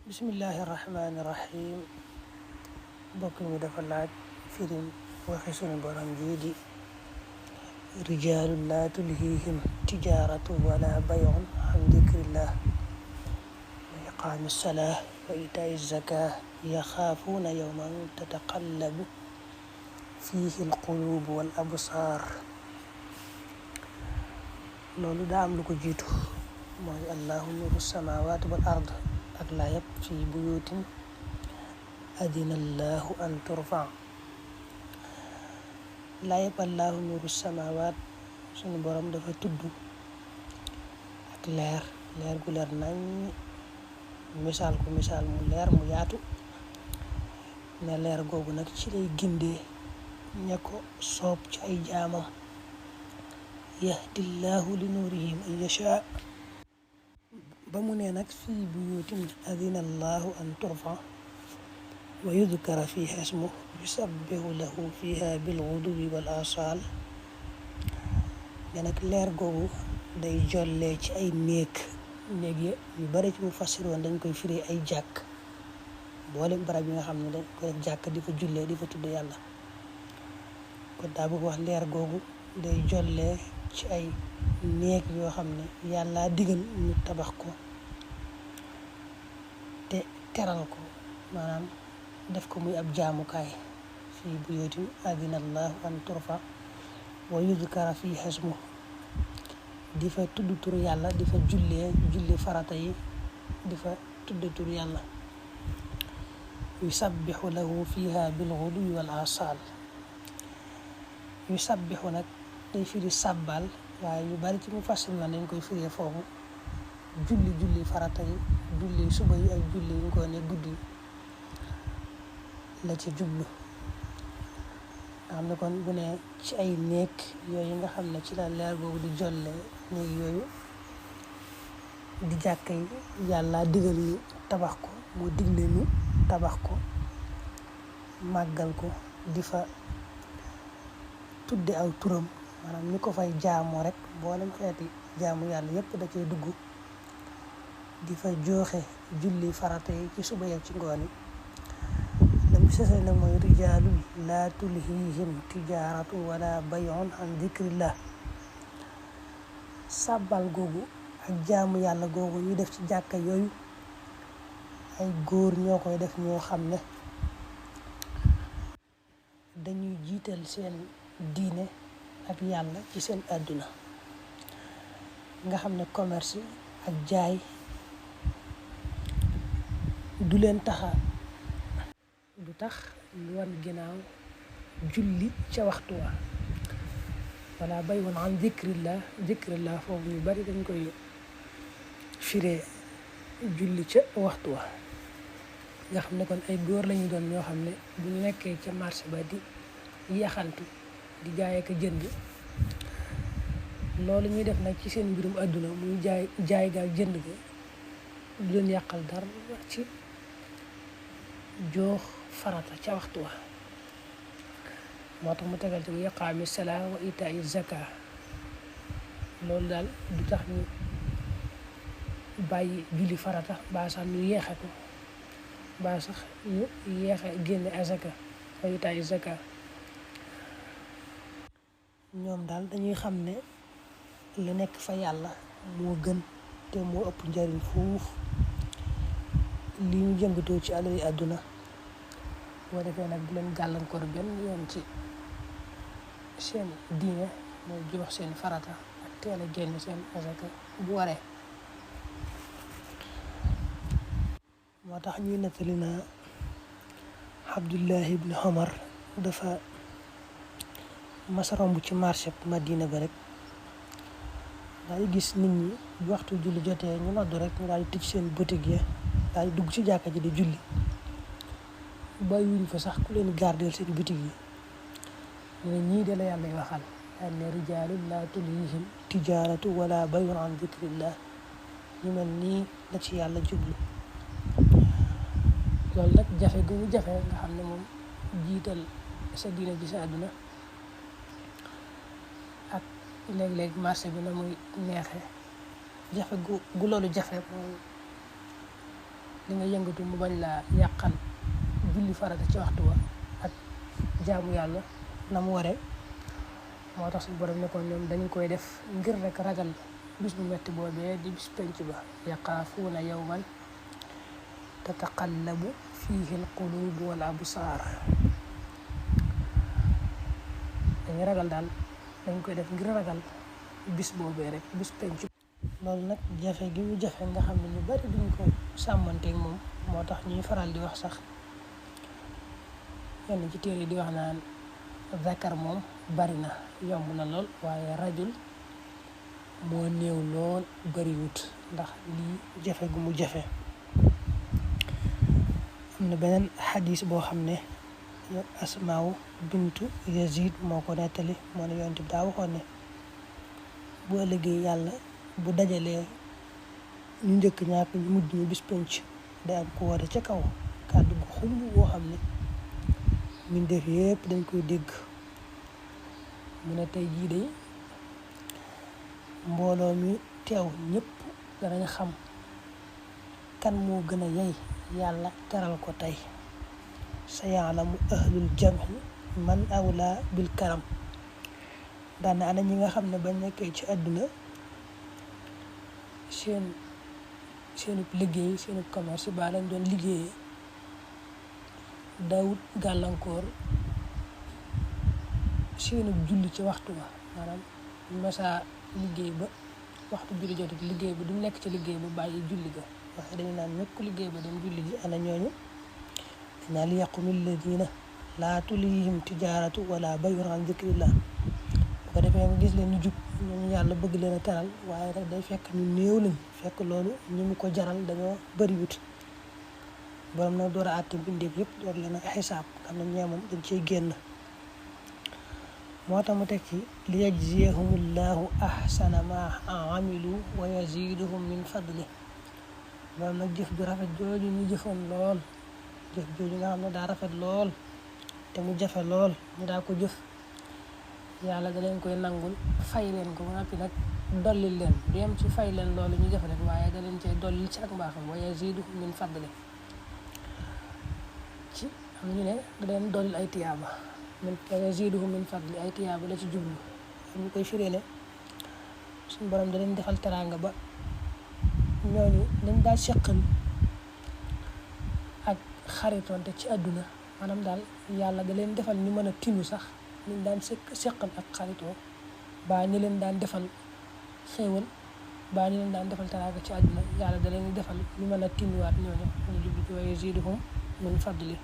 bismillahi rahmaani rahim mbokk mi dafa laaj firim waxi sunu borom jii di rijaalun laa tulhiihim tijaaratu wala bay'un an dikrillah wa iqaami salaah wa itaa'i zakaa yaxaafuuna yawman tataqallabu fiihi alquluubu wal absaar. loolu daa am lu ko jiitu mooy allahu nuuru samaawaati wal ard ak laa yëpp fii buyuutin adina allahu an turfa. laa yëpp allahu nuuru samaawaat sunu borom dafa tudd ak leer gu leer nañ misaal mu leer mu yaatu ne leer googu nag ci lay gindee ña ko soob ci ay jaamam yahdillahu li nuurihi man yashaa. ba mu ne nag fii buyuutin adina allahu an turfa wa yudkara fiha ismuhu yusabbihu lahu fiha bilguduwi wal asaal ne nag leer googu day jollee ci ay néeg yu bari ci mu fassiroon dañ koy firee ay jàkk boolem barab yi nga xam ne dañ koy jàkk di fa jullee di fa tudd yàlla. kon daa bëgg wax leer googu day jollee ci ay néeg yoo xam ne yàlla digal ñu tabax ko te teral ko maanaam def ko muy ab jaamukaay fii buyuutin adina allahu an turfa wa yudkara fiihaa ismuhu di fa tudd tur yàlla di fa julli farata yi di fa tudd tur yàlla yusabbihu lahu fiihaa bilguduwi wal asaal. yusabbihu nag day firi sàbbal waaye ñu bari ci mu fassir na dañ koy firee foofu julli farata yi julli suba yi ak julli ngoone guddi la ci jublu. nga xam ne kon bu ne ci ay néeg yooyu nga xam ne ci la leer boobu di jolle néeg yooyu di jàkka yi yàlla digal ñu tabax ko mu digle ñu tabax ko màggal ko di fa tudde aw turam maanaam ñu ko fay jaamoo rek mboolem xeeti jaamu yàlla yépp da cay dugg di fa jooxe julli farata yi ci suba yeeg ci ngoon yi. lam sese nag mooy rijaalun laa tulhiihim tijaaratu wala bay'un an dikrillah. sàbbal googu ak jaamu yàlla googu ñu def ci jàkka yooyu ay góor ñoo koy def ñoo xam ne dañuy jiital seen diine ak yàlla ci seen àdduna. nga xam ne commerce ak jaay du leen du tax lu wan ginnaaw julli ca waxtu wa wala bay'un an dikrillah foofu ñu bari dañ koy firee julli ca waxtu wa. nga xam ne kon ay góor lañu doon ñoo xam ne bu ñu nekkee ca marché ba di yaxantu di jaay ak jënd loolu ñuy def nag ci seen mbirum àdduna muy jaay gaal jënd ga du leen yàqal dara ci joox farata ca waxtu wa. moo tax mu tegal ci iqaami salaa wa itaa'i zakaa. loolu daal du tax ñu bàyyi julli farata baa sax ñu yeexe ko baa sax ñu yeexe génne azaka wa itaa'i zakaa. ñoom daal dañuy xam ne la nekk fa yàlla moo gën te moo ëpp njariñ fuuf li ñu jëngatoo ci alali àdduna. boo defee nag du leen gàllankoor benn yoon ci seen diine mooy jox seen farata ak teel a génn seen azaka bu waree. moo tax ñuy nettali na Abdullahi ibn Omar dafa mas romb ci marché Madina ba rek daal di gis nit ñi bu waxtu julli jotee ñu noddu rek ñu daal di tëj seen boutique ya daal di dugg ci jàkka ji di julli bàyyiwuñ fa sax ku leen gardeel seen boutique yi. ñu ne ñii de la yàlla waxal daal ne rijaalun laa tulhiihim tijaaratu wala bay'un an dikrillah. ñu mel nii la ci yàlla jublu. loolu nag jafe gu mu jafe nga xam ne moom jiital sa diine ji sa àdduna ak léeg-léeg marché bi na muy neexe jafe gu loolu jafe mooy li nga yëngatu mu bañ laa yàqal julli farata ci waxtu wa ak jaamu yàlla na mu waree. moo tax suñu borom ne ko ñoom dañu koy def ngir rek ragal bis bu metti boobee di bis penc ba. yaxaafuuna yawman tataqallabu fiihi alqulubu wal absaar. dañu ragal daal dañ koy def ngir ragal bis boobee rek bis penc. loolu nag jafe gi mu jafe nga xam ne ñu bari duñ ko sàmmanteeg moom moo tax ñuy faral di wax sax yenn ci téere yi di wax naan zakar moom bari na yomb na lool waaye rajul moo néew lool bariwut ndax lii jafe gu mu jafe. am na beneen xadis boo xam ne Asmaaw bintu Yazid moo ko nettali moo ne yonent bi daa waxoon ne bu ëllëgee yàlla bu dajalee ñu njëkk ñaak ñu mujj ñu bis penc day am ku woote ca kaw kàddu gu xumb boo xam ne mbindeef yépp dañ koy dégg. mu ne tey jii de mbooloo mi teew ñëpp danañ xam kan moo gën a yey yàlla teral ko tey. sa yaalamu ahlul jamhi man awla bil karam. daane ana ñi nga xam ne ba nekkee ci àdduna seenub liggéey seenub commerce ba lañ doon liggéeyee daawut gàllankoor seenub julli ci waxtu wa. maanaam masa liggéey ba waxtu julli jotut liggéey ba du nekk ci liggéey ba bàyyi julli ga waaye dañu naan ñëkk liggéey ba dem julli ji. ana ñooñu dañaa li yaqumi alladina laa tulihim tijaaratu wala bayun an dikrillah. bu ko defee nga gis leen ñu jub ñooñu yàlla bëgg leen a teral waaye rek day fekk ñu néew lañ fekk loolu ñu mu ko jaral dañoo bëriwut. borom nag door a àtte mbindeef yëpp door leen a xisaab xam ne ñee moom dañ cey génn. moo tax mu teg ci li yajziyahumullahu ahsana ma amilu wa yaziduhum min fadli. borom nag jëf ju rafet jooju ñu jëfoon lool jëf jooju nga xam ne daa rafet lool te mu jafe lool ñu daa ko jëf yàlla da leen koy nangul fay leen ko ba noppi nag dollil leen du yem ci fay leen loolu ñu jafe rek waaye da leen cay dollil ci ak mbaaxam wa yaziduhum min fadli. ci am ñu ne da leen dollil ay tiyaaba min yaziduhum min fadli ay tiyaaba la ci jublu. am ñu koy firee ne suñu borom da leen defal teraanga ba ñooñu dañ daa seqal ak xaritoonte ci àdduna maanaam daal yàlla da leen defal ñu mën a tinu sax ñu daan seqal ak xaritoo baa ñu leen daan defal xéewal baa ñu leen daan defal teraanga ci àdduna yàlla da leen defal ñu mën a tinuwaat ñooñu ñu jublu ci wa yaziduhum min fadli.